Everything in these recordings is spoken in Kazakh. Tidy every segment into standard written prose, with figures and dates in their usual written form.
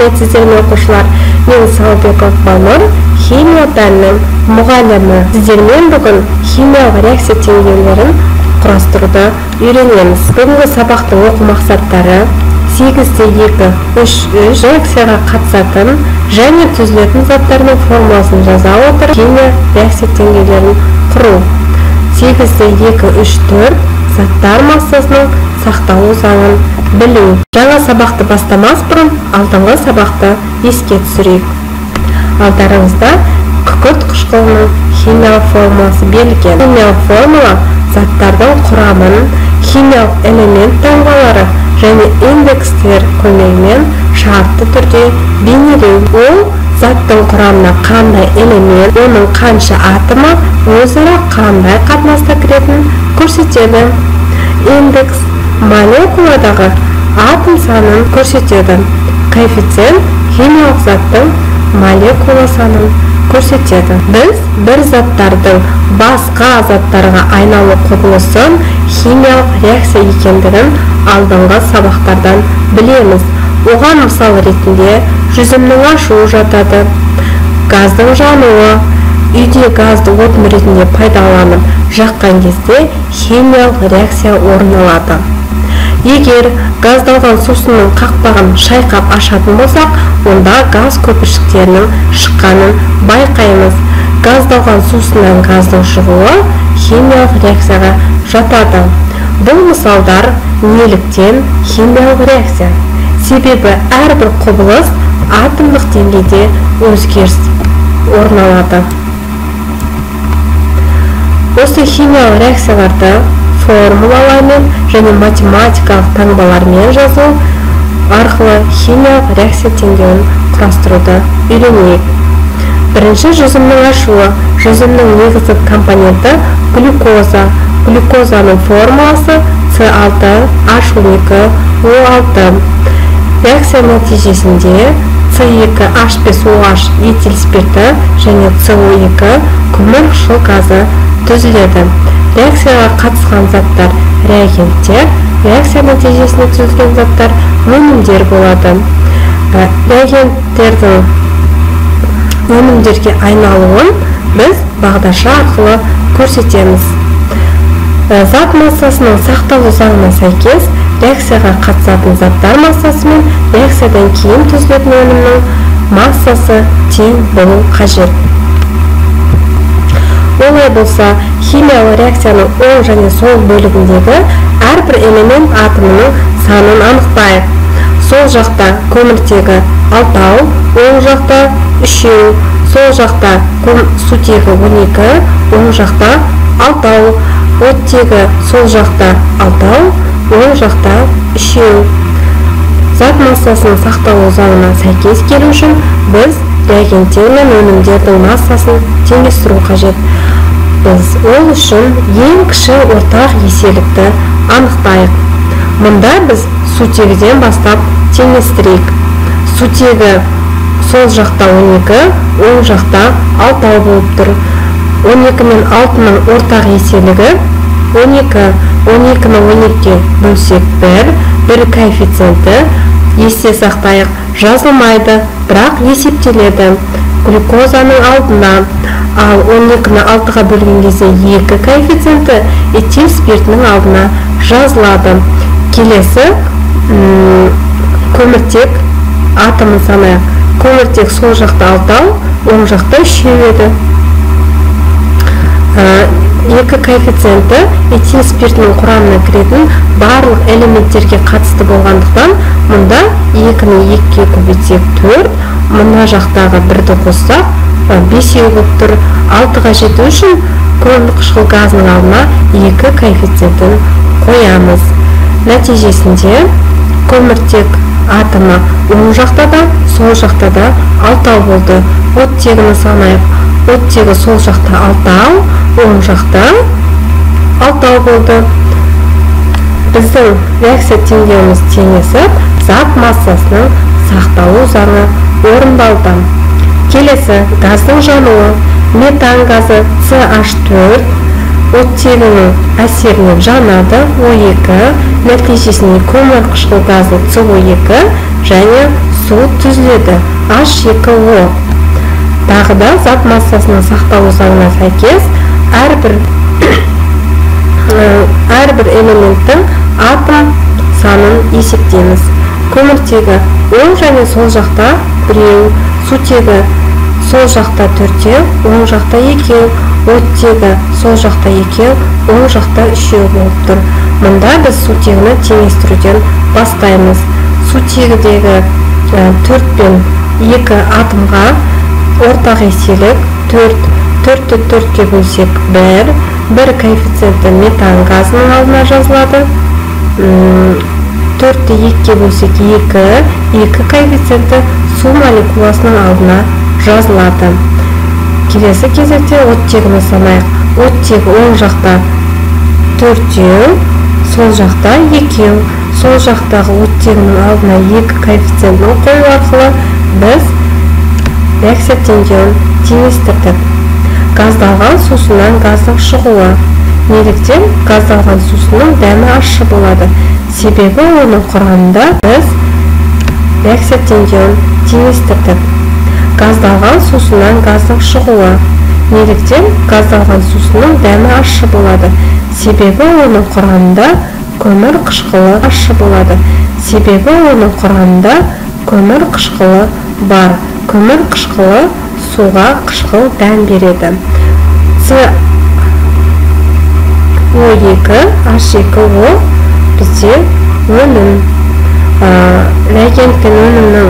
Сәлеметсіздер ме, оқушылар? Мен Сауытбеков Балнұр, химия пәнінің мұғалімі. Сіздермен бүгін химиялық реакция теңдеулерін құрастыруды үйренеміз. Бүгінгі сабақтың оқу мақсаттары: 8-2, 3-3 реакцияға қатысатын және түзілетін заттардың формуласын жаза отырып, химия реакция теңдеулерін құру. 8-2, 3-4 заттар массасының сақталу заңын білу. Жаңа сабақты бастамас бұрын алдыңғы сабақты еске түсірейік. Алдарыңызда күкірт қышқылының химиялық формуласы берілген. Химиялық формула заттардың құрамын химиялық элемент таңбалары және индекстер көмегімен шартты түрде бейнелеу. Ол заттың құрамына қандай элемент, оның қанша атомы өзара қандай қатынаста кіретінін көрсетеді. Индекс молекуладағы атом санын көрсетеді. Коэффициент химиялық заттың молекула санын көрсетеді. Біз бір заттардың басқа заттарға айналу құбылысын химиялық реакция екендігін алдыңғы сабақтардан білеміз. Оған мысал ретінде жүзімнің ашуы жатады, газдың жануы, үйде газды отын ретінде пайдаланып жаққан кезде химиялық реакция орын алады. Егер газдалған сусынның қақпағын шайқап ашатын болсақ, онда газ көпіршіктерінің шыққанын байқаймыз. Газдалған сусыннан газдың шығуы химиялық реакцияға жатады. Бұл мысалдар неліктен химиялық реакция? Себебі әрбір құбылыс атомдық деңгейде өзгеріс орын алады. Осы химиялық реакцияларды формулалармен және математикалық таңбалармен жазу арқылы химиялық реакция теңдеуін құрастыруды үйренейік. Бірінші, жүзімнің ашуы. Жүзімнің негізгі компоненті глюкоза. Глюкозаның формуласы С6H12O6. Реакция нәтижесінде С2H5OH этил спирті және СО2 көмірқышқыл газы түзіледі. Реакцияға қатысқан заттар реагенттер, реакция нәтижесінде түзілген заттар өнімдер болады. Реагенттердің өнімдерге айналуын біз бағдарша арқылы көрсетеміз. Зат массасының сақталу заңына сәйкес реакцияға қатысатын заттар массасы мен реакциядан кейін түзілетін өнімнің массасы тең болу қажет. Олай болса, химиялық реакцияның оң және сол бөлігіндегі әрбір элемент атомының санын анықтайық. Сол жақта көміртегі 6, оң жақта 3, сол жақта сутегі 12, оң жақта 6, оттегі сол жақта 6, оң жақта 3. Зат массасының сақталу заңына сәйкес келу үшін біз реагенттер мен өнімдердің массасын теңестіру қажет. Біз ол үшін ең кіші ортақ еселікті анықтайық. Мұнда біз сутегіден бастап теңестірейік. Сутегі сол жақта 12, оң жақта 6 болып тұр. 12 мен 6-ның ортақ еселігі 12. 12-ні 12-ге бөлсек 1, 1 коэффициенті есте сақтайық, жазылмайды, бірақ есептеледі. Глюкозаның алдына, ал 12-ні 6-ға бөлген кезде 2 коэффициенті этил спиртінің алдына жазылады. Келесі көміртек атомын санайық. Көміртек сол жақта 6, оң жақта 3 еді. 2 коэффициенті этил спиртінің құрамына кіретін барлық элементтерге қатысты болғандықтан, мұнда 2-ні 2-ге көбейтсек 4, мына жақтағы 1-ді қоссақ 5 болып тұр. 6-ға жету үшін көмірқышқыл газының алдына 2 коэффициентін қоямыз. Нәтижесінде көміртек атомы оң жақта да, сол жақта да 6 болды. Оттегіні санайық. Оттегі сол жақта 6, оң жақта 6 болды. Біздің реакция теңдеуіміз теңесіп, зат массасының сақталу заңы орындалды. Келесі, газдың жануы. Метан газы CH4 оттегінің әсерінен жанады, О2, нәтижесінде көмірқышқыл газы СО2 және су түзіледі, H2O. Тағы да зат массасының сақталу заңына сәйкес әрбір элементтің атом санын есептейміз. Көміртегі оң және сол жақта біреу, сутегі сол жақта төртеу, оң жақта екеу, оттегі сол жақта екеу, оң жақта үшеу болып тұр. Мұнда біз сутегіні теңестіруден бастаймыз. Сутегідегі 4 пен 2 атомға ортақ еселік 4, 4-ті 4-ке бөлсек 1, 1 коэффициенті метан газының алдына жазылады. 4-ті 2-ке бөлсек 2, 2 коэффициенті су молекуласының алдына жазылады. Келесі кезекте оттегіні санайық. Оттегі оң жақта 4, сол жақта 2. Сол жақтағы оттегінің алдына 2 коэффициентін қою арқылы біз реакция теңдеуін теңестірдік. Газдалған сусыннан газдың шығуы. Неліктен газдалған сусынның дәмі ащы болады? Себебі оның құрамында біз реакция теңдеуін теңестірдік. Газдалған сусыннан газдың шығуы. Неліктен газдалған сусынның дәмі ащы болады? Себебі оның құрамында көмір қышқылы ащы болады. Себебі оның құрамында көмір қышқылы бар. Көмір қышқылы суға қышқыл дәм береді. CO2 H2O бізде өнім. Реагент пен өнімнің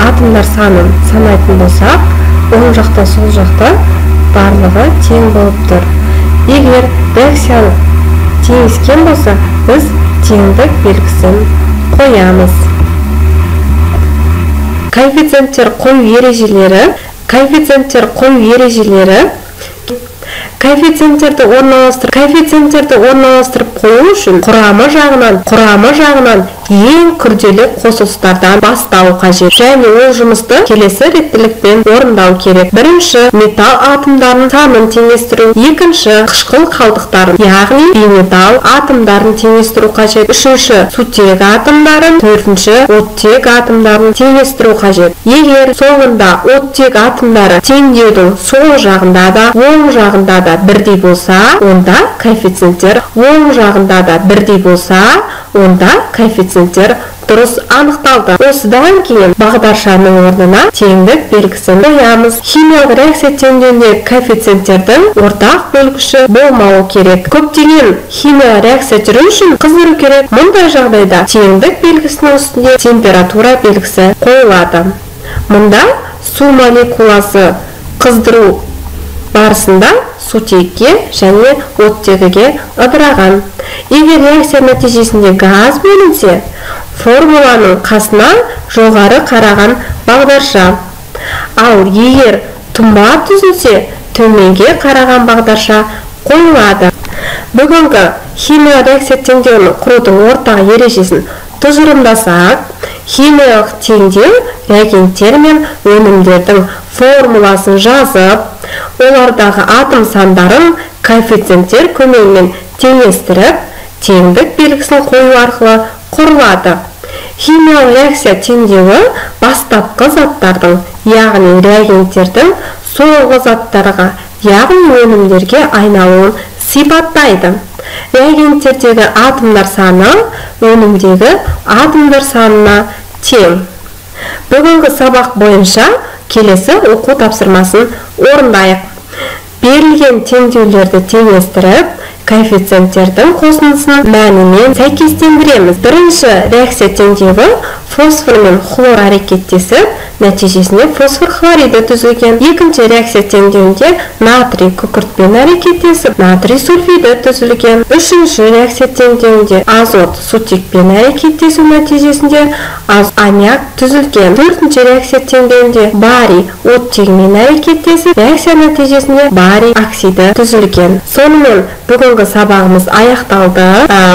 атомдар санын санайтын болсақ, оң жақта сол жақта барлығы тең болып тұр. Егер реакция теңескен болса, біз теңдік белгісін қоямыз. Коэффициенттер қою ережелері. Коэффициенттер қою ережелері. Коэффициенттерді орналастырып қою үшін құрамы жағынан ең күрделі қосылыстардан бастау қажет. Және ол жұмысты келесі реттілікпен орындау керек. Бірінші, металл атомдарының санын теңестіру. Екінші, қышқыл қалдықтарын, яғни бейметалл атомдарын теңестіру қажет. Үшінші, сутек атомдарын. Төртінші, оттек атомдарын теңестіру қажет. Егер соңында оттек атомдары теңдеудің сол жағында да, оң жағында да бірдей болса, онда коэффициенттер оң жағында да бірдей болса, онда коэффициенттер дұрыс анықталды. Осыдан кейін бағдаршаның орнына теңдік белгісін қоямыз. Химиялық реакция теңдеуінде коэффициенттердің ортақ бөлгіші болмауы керек. Көптеген химиялық реакция жүру үшін қыздыру керек. Мұндай жағдайда теңдік белгісінің үстінде температура белгісі қойылады. Мұнда су молекуласы қыздыру барысында сутекке және оттегіге ыдыраған. Егер реакция нәтижесінде газ бөлінсе, формуланың қасына жоғары қараған бағдарша. Ал егер тұнба түзілсе, төменге қараған бағдарша қойылады. Бүгінгі химиялық реакция теңдеуін құрудың ортақ ережесін тұжырымдасақ, химиялық теңдеу реагенттер мен өнімдердің формуласын жазып, олардағы атом сандарын коэффициенттер көмегімен теңестіріп, теңдік белгісін қою арқылы құрылады. Химиялық реакция теңдеуі бастапқы заттардың, яғни реагенттердің соңғы заттарға, яғни өнімдерге айналуын сипаттайды. Реагенттердегі атомдар саны өнімдегі атомдар санына тең. Бүгінгі сабақ бойынша келесі оқу тапсырмасын орындайық. Берілген теңдеулерді теңестіріп, коэффициенттердің қосындысын мәнімен сәйкестендіреміз. Бірінші реакция теңдеуі фосфор мен хлор әрекеттесіп, нәтижесінде фосфор хлориді түзілген. Екінші реакция теңдеуінде натрий күкіртпен әрекеттесіп, натрий сульфиді түзілген. Үшінші реакция теңдеуінде азот сутекпен әрекеттесу нәтижесінде аммиак түзілген. Төртінші реакция теңдеуінде барий оттегімен әрекеттесіп, реакция нәтижесінде барий оксиді түзілген. Сонымен бүгінгі сабағымыз аяқталды.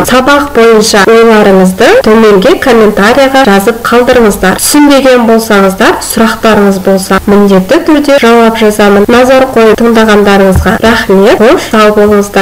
Сабақ бойынша ойларыңызды төменге комментарияға жазып қалдырыңыздар. Түсінбеген болсаңыздар, сұрақтарыңыз болса, міндетті түрде жауап жазамын. Назар қойып тыңдағандарыңызға рахмет. Қош, сау болыңыздар.